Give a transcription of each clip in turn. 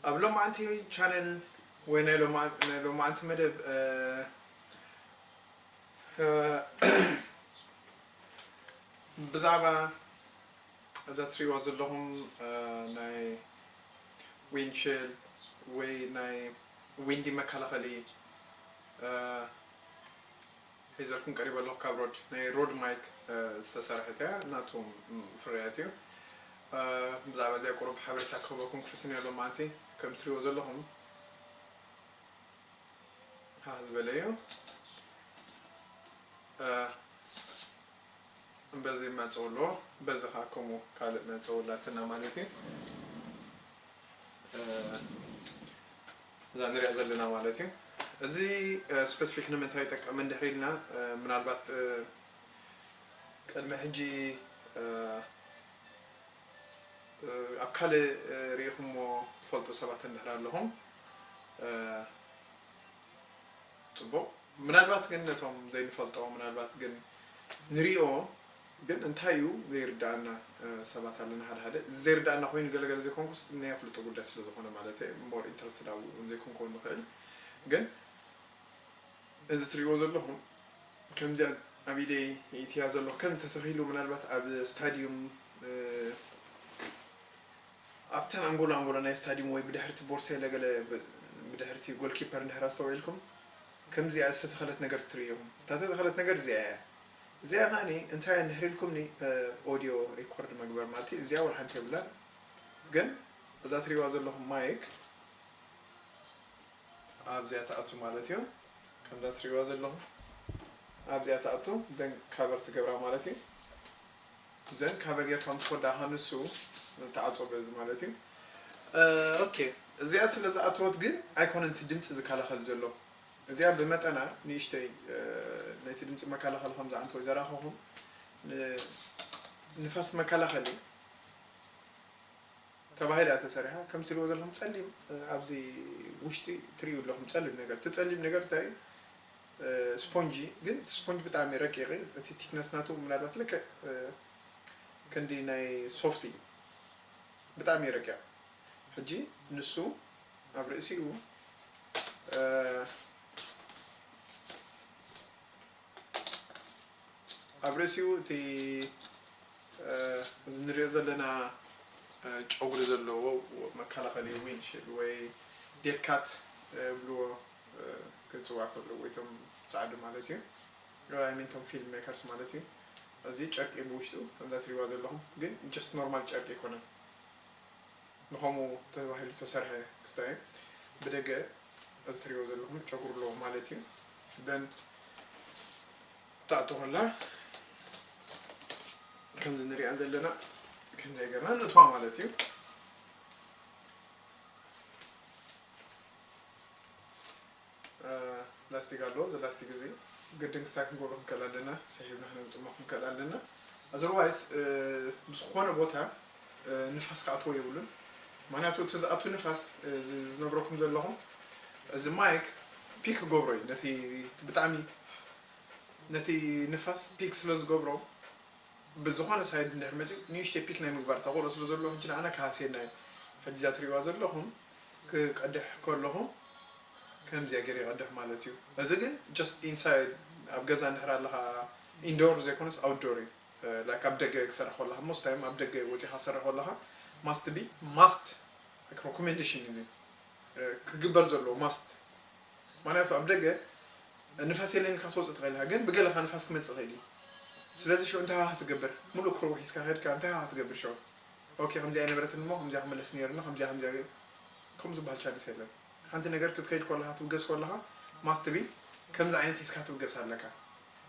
ኣብ ሎማዓንቲ ቻነል ወይ ናይ ሎማ- ናይ ሎማዓንቲ መደብ፣ እ፣ እ፣ ብዛዕባ እዛ ትሪእዋ ዘለኹም፣ እ፣ ናይ ዊንድሺልድ ወይ ናይ ዊንዲ መከላኸሊ፣ እ፣ ሒዘልኩም ቀሪበ ኣለኹ። ካብ ሮድ፣ ናይ ሮድ ማይክ፣ እ፣ ዝተሰርሐት እያ፣ ናቶም፣ ም፣ ፍርያት እዩ። እ፣ ብዛዕባ እዚኣ ቁሩብ ሓበሬታ ክህበኩም ክፍትን እየ ሎማዓንቲ። ከም ትሪእዎ ዘለኹም ሃህ ዝበለ እዩ። እ፣ በዚ መጽኡ ኣሎ፣ በዚ ኸዓ ከምኡ ካልእ መጽኡ ኣላትና ማለት እዩ። እ፣ እዛ ንሪኣ ዘለና ማለት እዩ። እዚ፣ እ፣ ስፐሲፊክ ንምንታይ ይጠቅም እንድሕር ኢልና፣ እ፣ ምናልባት፣ እ፣ ቅድሚ ሕጂ፣ እ፣ እ፣ ኣብ ካልእ፣ እ፣ ርኢኹምዎ ትፈልጡ ሰባት እንድሕር ኣለኹም፣ እ፣ ጽቡቕ። ምናልባት ግን ነቶም ዘይንፈልጦ፣ ምናልባት ግን ንሪኦ ግን እንታይ እዩ ዘይርድኣና፣ እ፣ ሰባት ኣለና። ሓደ ሓደ ዘይርድኣና ኮይኑ ገለገለ ዘይኮንኩስ ናይ ኣፍልጦ ጉዳይ ስለ ዝኾነ ማለት እየ፣ ሞር ኢንተረስትድ ኣብኡ እውን ዘይኮንኩ ንኽእል። ግን እዚ ትሪእዎ ዘለኹም ከምዚኣ ኣብ ኢደይ ይእትያ ዘለኹ ከም ተተኺሉ ምናልባት ኣብ ስታዲዩም፣ እ፣ ኣብተን ኣንጎሎ ኣንጎሎ ናይ ስታዲዩም ወይ ብድሕርቲ ቦርሴለ ገለ ብ-፣ ብድሕርቲ ጎልኪፐር እንድሕር ኣስተውዒልኩም ከምዚኣ ዝተተኸለት ነገር ትርእዩ ኢኹም። እታ ተተኸለት ነገር እዚኣ እያ። እዚኣ ኸኣኒ እንታይ እያ እንድሕር ኢልኩምኒ፣ እ፣ ኦዲዮ ሪኮርድ መግበር ማለት እዩ። እዚኣ ወላ ሓንቲ የብላን። ግን እዛ ትርእይዋ ዘለኹም ማይክ ኣብዚኣ ትኣቱ ማለት እዩ። ከምዛ ትርእይዋ ዘለኹም ኣብዚኣ ትኣቱ፣ then ካቨር ትገብራ ማለት እዩ። ዘን ካቨር ጌርካ ምስ ወዳእኻ ንሱ ተዓጾ በዚ ማለት እዩ። እ፣ ኦኬ፣ እዚኣ ስለ ዝኣተወት ግን ኣይኮነን እቲ ድምፂ ዝከላኸል ዘሎ። እዚኣ ብመጠና ንእሽተይ፣ እ፣ ነቲ ድምፂ መከላኸሊ ከም ዝኣንተወ ዘራኸኹም ን-፣ ንፋስ መከላኸሊ ተባሂላ እያ ተሰሪሓ። ከም ትሪእዎ ዘለኹም ጸሊም፣ እ፣ ኣብዚ ውሽጢ ትሪኡ ኣለኹም ጸሊም ነገር። እቲ ጸሊም ነገር እንታይ እዩ? እ፣ ስፖንጂ፣ ግን እቲ ስፖንጂ ብጣዕሚ ረቂቕ እዩ። እቲ ቲክነስ ናቱ ምናልባት ልክዕ፣ እ፣ ክንዲ ናይ ሶፍት እዩ። ብጣዕሚ እዩ ረቂቕ። ሕጂ ንሱ ኣብ ርእሲኡ፣ እ፣ ኣብ ርእሲኡ እቲ፣ እ፣ እዚ ንሪኦ ዘለና፣ እ፣ ጨጉሪ ዘለዎ መከላኸሊ ዊንድሺልድ ወይ ዴድ ካት፣ እ፣ ይብልዎ፣ እ፣ ክጽዋዕ ከሎ ወይ እቶም ጻዕዱ ማለት እዩ። I mean እቶም ፊልም ሜከርስ ማለት እዩ። እዚ ጨርቂ ብውሽጡ ከምዛ ትሪእዋ ዘለኹም ግን ጀስት ኖርማል ጨርቂ ኣይኮነን። ንኸምኡ ተባሂሉ ዝተሰርሐ ክስታይ እዩ። ብደገ እዚ ትሪእዎ ዘለኹም ጨጉሪ ኣለዎ ማለት እዩ። Then ትኣቱ ከላ ከምዚ ንሪኣ ዘለና ክንደይ ገርና ንእትዋ ማለት እዩ። እ፣ ላስቲክ ኣለዎ። እዚ ላስቲክ እዚ ግድን ክሳብ ክንገብሮ ክንክእል ኣለና፣ ስሒብና ክነግጥሞ ክንክእል ኣለና። Otherwise፣ እ፣ ብዝኾነ ቦታ፣ እ፣ ንፋስ ክኣትዎ የብሉን። ምኽንያቱ እቲ ዝኣቱ ንፋስ፣ እ፣ እዚ ዝነግረኩም ዘለኹም፣ እዚ ማይክ ፒክ ክገብሮ እዩ። ነቲ ብጣዕሚ ነቲ ንፋስ ፒክ ስለ ዝገብሮ፣ ብዝኾነ ሳይድ እንድሕር መፂኡ ንእሽተይ ፒክ ናይ ምግባር ተኽእሎ ስለ ዘለዎ፣ ሕጂ ንዓና ክሃስየና እዩ። ሕጂ እዛ ትሪእዋ ዘለኹም ክቀድሕ ከለኹ ከምዚኣ ገይረ ይቐድሕ ማለት እዩ። እዚ ግን ጀስት ኢንሳይድ፣ ኣብ ገዛ እንድሕር ኣለኻ፣ ኢንዶር ዘይኮነስ ኣውትዶር እዩ። እ፣ ላይክ ኣብ ደገ ክሰርሕ ከለኻ፣ ሞስት ታይም ኣብ ደገ ወፂኻ ክሰርሕ ከለኻ ማስት ቢ ማስት፣ ላይክ ሪኮሜንዴሽን እዩ እዚ፣ እ፣ ክግበር ዘለዎ ማስት። ምኽንያቱ ኣብ ደገ ንፋስ የለን ኢልካ ክትወፅእ ትኽእል ኢኻ፣ ግን ብገለኻ ንፋስ ክመፅእ ይኽእል እዩ። ስለዚ ሽዑ እንታይ ኢኻ ክትገብር? ሙሉእ ክሩቡ ሒዝካ ከድካ እንታይ ኢኻ ክትገብር ሽዑ? ኦኬ፣ ከምዚኣ ኣይነበረትን እሞ ከምዚኣ ክምለስ ነይርና፣ ከምዚኣ፣ ከምዚኣ፣ ከምኡ ዝበሃል ቻንስ የለን። ሓንቲ ነገር ክትከይድ ከለኻ፣ ትብገስ ከለኻ፣ ማስት ቢ ከምዚ ዓይነት ሒዝካ ትብገስ ኣለካ።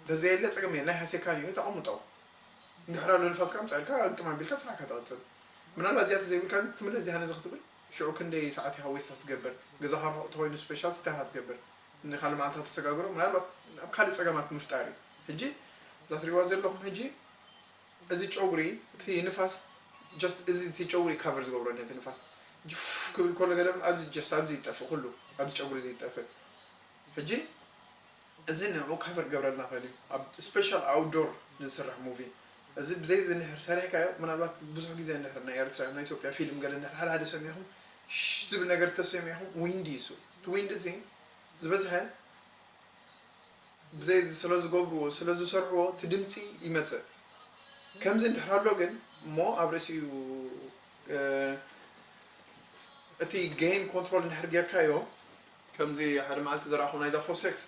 እንተዘየለ ፀገም የለን፣ ናይ ሃሴካን እዩ፣ ተቐምጦ። እንድሕር ኣሎ ንፋስ ከምፃ ኢልካ ግጥም ኣቢልካ ስራሕካ ትቐፅል። ምናልባት እዚኣ ተዘይብልካ ግን ክትምለስ ዲኻ ነዚ ክትብል? ሽዑ ክንደይ ሰዓት ኢኻ ዌስት ክትገብር? ገዛኻ ርሑቕ ተኾይኑ ስፔሻል እንታይ ኢኻ ክትገብር? ንኻልእ መዓልቲ ተሰጋግሮ ምናልባት ኣብ ካልእ ጸገማት ምፍጣር እዩ። ሕጂ እዛ ትሪእዋ ዘለኹም ሕጂ እዚ ጨጉሪ እቲ ንፋስ ጀስት እዚ እቲ ጨጉሪ ካቨር ዝገብሮ ነቲ ንፋስ ጅፍ ክብል ከሎ ገለ ኣብዚ ጀስት ኣብዚ ይጠፍእ ኩሉ ኣብዚ ጨጉሪ እዚ ይጠፍእ። ሕጂ እዚ ንዕኡ ካቨር ክገብረልና ይኽእል እዩ። ኣብ ስፔሻል ኣውትዶር ንዝስራሕ ሙቪ። እዚ ብዘይ እዚ እንድሕር ሰሪሕካዮ፣ ምናልባት ብዙሕ ግዜ እንድሕር ናይ ኤርትራ፣ ናይ ኢትዮጵያ ፊልም ገለ እንድሕር ሓደ ሓደ ሰሚዕኹም፣ ሽሽ ዝብል ነገር ተሰሚዕኹም፣ ዊንድ እዩ እሱ። እቲ ዊንድ እዚ ዝበዝሐ ብዘይ እዚ ስለ ዝገብርዎ፣ ስለ ዝሰርሕዎ፣ እቲ ድምፂ ይመፅእ። ከምዚ እንድሕር ኣሎ ግን፣ እሞ ኣብ ርእሲኡ፣ እ፣ እቲ ጌን ኮንትሮል እንድሕር ጌርካዮ፣ ከምዚ ሓደ መዓልቲ ዝረኣኹ ናይዛ ፎሴክስ፣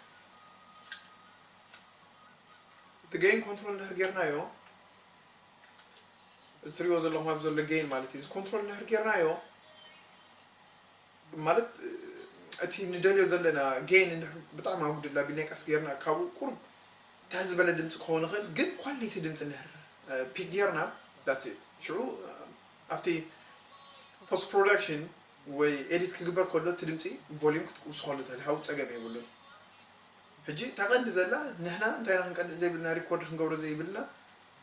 እቲ ጌን ኮንትሮል እንድሕር ጌርናዮ፣ እዚ ትሪእዎ ዘለኹም ኣብ ዘሎ ጌን ማለት እዩ። እዚ ኮንትሮል እንድሕር ጌርናዮ፣ ማለት፣ እቲ ንደልዮ ዘለና ጌን እንድሕር ብጣዕሚ ኣጉድል ኣቢልና ቀስ ጌርና፣ ካብኡ ቁሩብ ትሕት ዝበለ ድምፂ ክኸውን ይኽእል፣ ግን ኳሊቲ ድምፂ እንድሕር፣ እ፣ ፒክ ጌርና፣ that's it። ሽዑ፣ እ፣ ኣብቲ ፖስት ፕሮዳክሽን ወይ ኤዲት ክግበር ከሎ፣ እቲ ድምፂ ቮሊዩም ክትውስኸሉ ትኽእል፣ ሃው ፀገም የብሉን። ሕጂ እታ ቀንዲ ዘላ፣ ንሕና እንታይ ኢና ክንቀድሕ ዘይብልና፣ ሪኮርድ ክንገብሮ ዘይብልና፣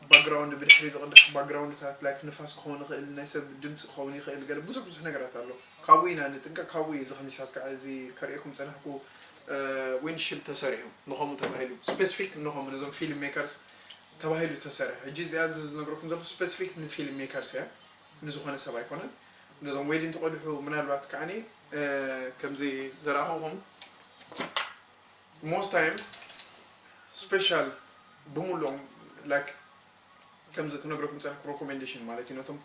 ባክግራውንድ ብድሕሪ ዝቕዳሕ ባክግራውንድታት፣ ላይክ፣ ንፋስ ክኸውን ይኽእል፣ ናይ ሰብ ድምፂ ክኸውን ይኽእል፣ ገለ ብዙሕ ብዙሕ ነገራት ኣሎ። ካብኡ ኢና ንጥንቀቕ፣ ካብኡ እዩ እዚ ከምዚታት ከዓ እዚ ከርእየኩም ዝጸናሕኩ፣ እ፣ ዊንድሺልድ ተሰሪሑ፣ ንኸምኡ ተባሂሉ፣ ስፔሲፊክ ንኸምኡ፣ ነዞም ፊልም ሜከርስ ተባሂሉ ተሰርሐ። ሕጂ እዚኣ እዚ ዝነግረኩም ዘለኹ ስፔሲፊክ ንፊልም ሜከርስ እያ፣ ንዝኾነ ሰብ ኣይኮነን። ነዞም ዌዲንግ ተቐድሑ፣ ምናልባት ከዓኒ፣ እ፣ ከምዚ ዘረኣኹኹም፣ ሞስት ታይም ስፔሻል ብምሉኦም፣ ላይክ፣ ከምዚ ክነግረኩም ዝጸናሕኩ ሪኮሜንዴሽን ማለት እዩ፣ ነቶም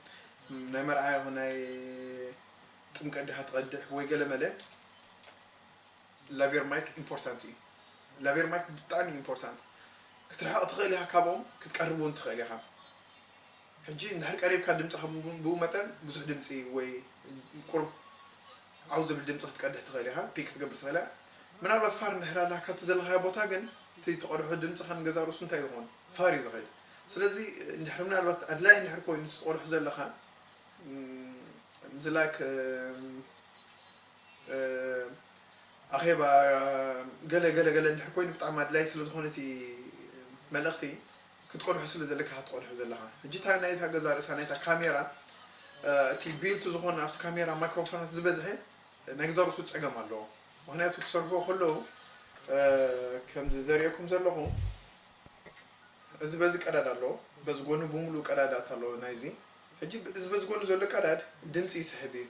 ናይ መርዓ ይኹን ናይ ጥምቀት ድኻ ትቐድሕ ወይ ገለ መለ፣ ላቬር ማይክ ኢምፖርታንት እዩ። ላቬር ማይክ ብጣዕሚ ኢምፖርታንት። ክትርሕቕ ትኽእል ኢኻ ካብኦም፣ ክትቀርብ እውን ትኽእል ኢኻ። ሕጂ እንድሕር ቀሪብካ ድምፅኻ ብኡ፣ ብኡ መጠን ብዙሕ ድምፂ ወይ ቁሩብ ዓው ዝብል ድምፂ ክትቀድሕ ትኽእል ኢኻ፣ ፒክ ክትገብር ትኽእል ኢኻ። ምናልባት ፋር እንድሕር ኣላ ካብቲ ዘለኻዮ ቦታ ግን፣ እቲ ትቐድሖ ድምፅኻ ንገዛ ርእሱ እንታይ ይኸውን? ፋር እዩ ዝኸይድ። ስለዚ እንድሕር ምናልባት ኣድላይ እንድሕር ኮይኑ እቲ ትቐድሖ ዘለኻ፣ ም፣ እዚ ላይክ፣ ም፣ እ፣ ኣኼባ ገለ ገለ ገለ እንድሕር ኮይኑ ብጣዕሚ ኣድላይ ስለ ዝኾነ እቲ መልእኽቲ ክትቀድሖ ስለ ዘለካ ኢኻ ትቐድሖ ዘለኻ። ሕጂ እታ ናይታ ገዛ ርእሳ ናይታ ካሜራ፣ እ፣ እቲ ቢልት ዝኾነ ኣብቲ ካሜራ ማይክሮፎናት ዝበዝሐ ናይ ገዛ ርእሱ ጸገም ኣለዎ። ምኽንያቱ ክሰርሕዎ ከለዉ፣ እ፣ ከምዚ ዘርእየኩም ዘለኹ እዚ በዚ ቀዳድ ኣለዎ፣ በዚ ጎኑ ብምሉእ ቀዳዳት ኣለዎ ናይዚ። ሕጂ እዚ በዚ ጎኑ ዘሎ ቀዳድ ድምፂ ይስሕብ እዩ።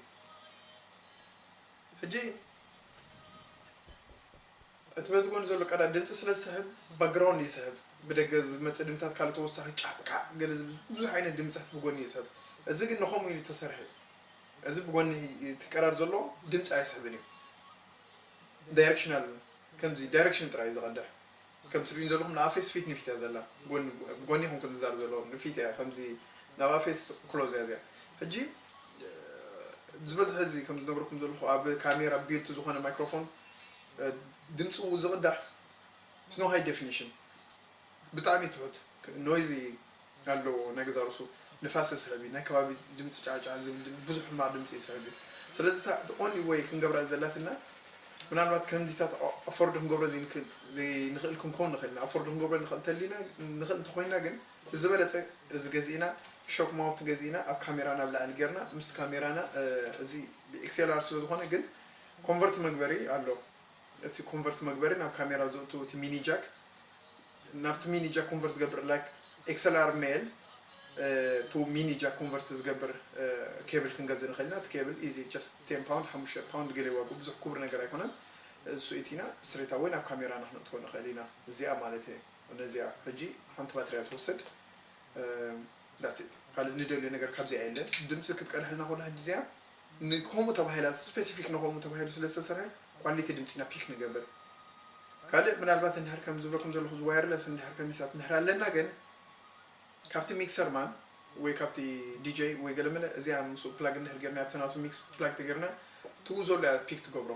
ሕጂ እቲ በዚ ጎኒ ዘሎ ቀዳድ ድምፂ ስለ ዝስሕብ፣ ባክግራውንድ ይስሕብ። ብደገ ዝመፅእ ድምፅታት ካልእ ተወሳኺ ጫዕቃዕ ገለ ዝብል ብዙሕ ዓይነት ድምፅታት ብጎኒ ይስሕብ። እዚ ግን ንኸምኡ ኢሉ ተሰርሐ እዩ። እዚ ብጎኒ እቲ ቀዳድ ዘሎ ድምፂ ኣይስሕብን እዩ። ዳይሬክሽናል፣ ከምዚ ዳይሬክሽን ጥራይ እዩ ዝቐድሕ። ከም ትሪእኒ ዘለኹም ንኣፌስ ፊት ንፊት እያ ዘላ። ጎኒ፣ ጎኒ ይኹን ክዝዛረብ ዘለዎ ንፊት እያ። ከምዚ ናብ ኣፌስ ክሎዝ እያ እዚኣ። ሕጂ፣ እ፣ ዝበዝሐ እዚ ከም ዝነግረኩም ዘለኹ ኣብ ካሜራ ቢልት ዝኾነ ማይክሮፎን፣ እ፣ ድምፁ ዝቕዳሕ ስኖ ሃይ ዴፊኒሽን ብጣዕሚ ትሑት ኖይዚ ኣለዎ። ናይ ገዛ ርእሱ ንፋስ ይስሕብ እዩ። ናይ ከባቢ ድምፂ ጫዕጫዕ ዝብል ድም-፣ ብዙሕ ሕማቕ ድምፂ ይስሕብ እዩ። ስለዚ እታ ኦንሊ ወይ ክንገብራ ዘላትና ምናልባት ከምዚታት ኦ-፣ ኣፎርድ ክንገብሮ ዘይንክእል፣ ዘይንኽእል ክንከውን ንኽእል ኢና። ኣፎርድ ክንገብሮ ንኽእል ተሊና፣ ንኽእል እንተኾይና ግን እቲ ዝበለጸ እዚ ገዚእና፣ ሾክ ማውንት ገዚእና ኣብ ካሜራ ናብ ላዕሊ ጌርና፣ ምስቲ ካሜራና፣ እ፣ እዚ ብኤክስኤልኣር ስለ ዝኾነ ግን ኮንቨርት መግበሪ ኣሎ። እቲ ኮንቨርት መግበሪ ናብ ካሜራ ዘእቱ እቲ ሚኒ ጃክ፣ ናብቲ ሚኒ ጃክ ኮንቨርት ዝገብር ላይክ ኤክስኤልኣር ሜል ቱ ሚኒ ጃክ ኮንቨርት ዝገብር፣ እ፣ ኬብል ክንገዝእ ንኽእል ኢና። እቲ ኬብል ኢዚ ጀስት ቴን ፓውንድ፣ ሓሙሽተ ፓውንድ ገለ ዋግኡ ብዙሕ ክቡር ነገር ኣይኮነን። እሱ እቲና ስትሬት ኣወይ ናብ ካሜራና ክነእትዎ ንኽእል ኢና። እዚኣ ማለት እየ። ነዚኣ ሕጂ ሓንቲ ባትርያ ትወስድ። እ፣ that's it። ካልእ ንደልዮ ነገር ካብዚኣ የለን። ድምፂ ክትቀድሐልና ከሎ ሕጂ እዚኣ ንከምኡ ተባሂላ፣ ስፔሲፊክ ንከምኡ ተባሂሉ ስለ ዝተሰርሐ ኳሊቲ ድምፂና ፒክ ንገብር። ካልእ ምናልባት እንድሕር ከም ዝብለኩም ዘለኹ እዚ ዋየርለስ እንድሕር ከሚሳት እንድሕር ኣለና ግን ካብቲ ሚክሰር ማን ወይ ካብቲ ዲጀይ ወይ ገለመለ እዚኣ ምስኡ ፕላግ እንድሕር ጌርና ኣብቲ ናቱ ሚክስ ፕላግ ተጌርና ትኡ ዘሎ እያ ፒክ ትገብሮ።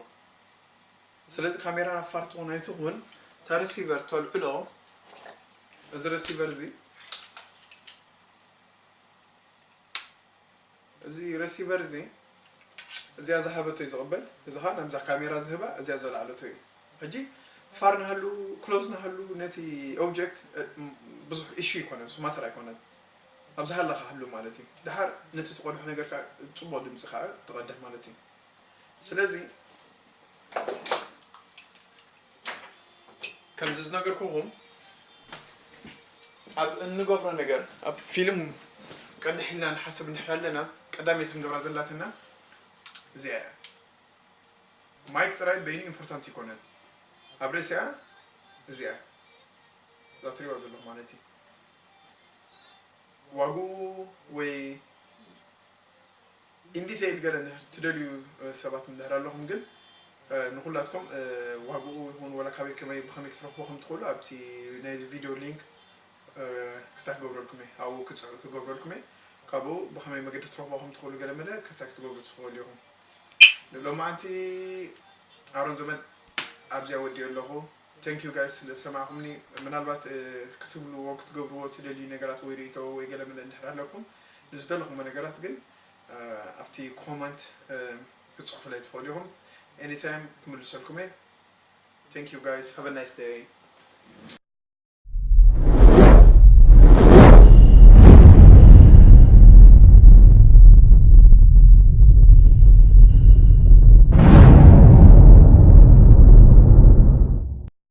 ስለዚ ካሜራና ፋር ትኹን ኣይትኹን እታ ረሲቨር ተልዕሎ። እዚ ረሲቨር እዚ፣ እዚ ረሲቨር እዚ እዚኣ ዝሃበቶ እዩ ዝቕበል፣ እዚ ኸዓ ናብዛ ካሜራ ዝህባ እዚኣ ዘላዕለቶ እዩ። ሕጂ ፋር ንሃሉ ክሎዝ ንሃሉ ነቲ ኦብጀክት፣ እ፣ ም-፣ ብዙሕ ኢሹ ይኮነን፣ እሱ ማተር ኣይኮነን። ኣብ ዝሃለኻ ሃሉ ማለት እዩ። ድሓር ነቲ ትቐድሖ ነገር ከዓ ፅቡቕ ድምፂ ከዓ ትቐድሕ ማለት እዩ። ስለዚ ከምዚ ዝነገርኩኹም ኣብ እንገብሮ ነገር፣ ኣብ ፊልም ቀድሕ ኢልና ንሓስብ እንድሕር ኣለና፣ ቀዳመይቲ ክንገብራ ዘላትና እዚኣ እያ። ማይክ ጥራይ በይኑ ኢምፖርታንት ይኮነን። ኣብ ርእሲኣ እዚኣ እዛ ትሪእዋ ዘለኹም ማለት እዩ። ዋግኡ ወይ ኢንዲቴይል ገለ እንድሕር ትደልዩ ሰባት እንድሕር ኣለኹም ግን ንኩላትኩም ዋግኡ ይኹን ወላ ካበይ ከመይ ብኸመይ ክትረኽቦ ከም ትኽእሉ ኣብቲ ናይዚ ቪድዮ ሊንክ ክስታይ ክገብረልኩም እየ። ኣብኡ ክገብረልኩም እየ። ካብኡ ብኸመይ መገዲ ክትረኽቦ ከም ትኽእሉ ገለ መለ ክስታይ ክትገብሩ ትኽእሉ ኢኹም። ንሎማዓንቲ ኣሮን ዘመድ ኣብዚኣ ወዲኦ ኣለኹ። Thank you guys ስለ ዝሰማዕኹምኒ። ምናልባት ክትብልዎ ክትገብርዎ ትደልዩ ነገራት ወይ ርእቶ ወይ ገለ መለ እንድሕር ኣለኩም ንዝደለኹሞ ነገራት ግን ኣብቲ ኮመንት ክትፅሑፍለይ ትኽእሉ ኢኹም። Anytime ክምልሰልኩም እየ። Thank you guys, have a nice day.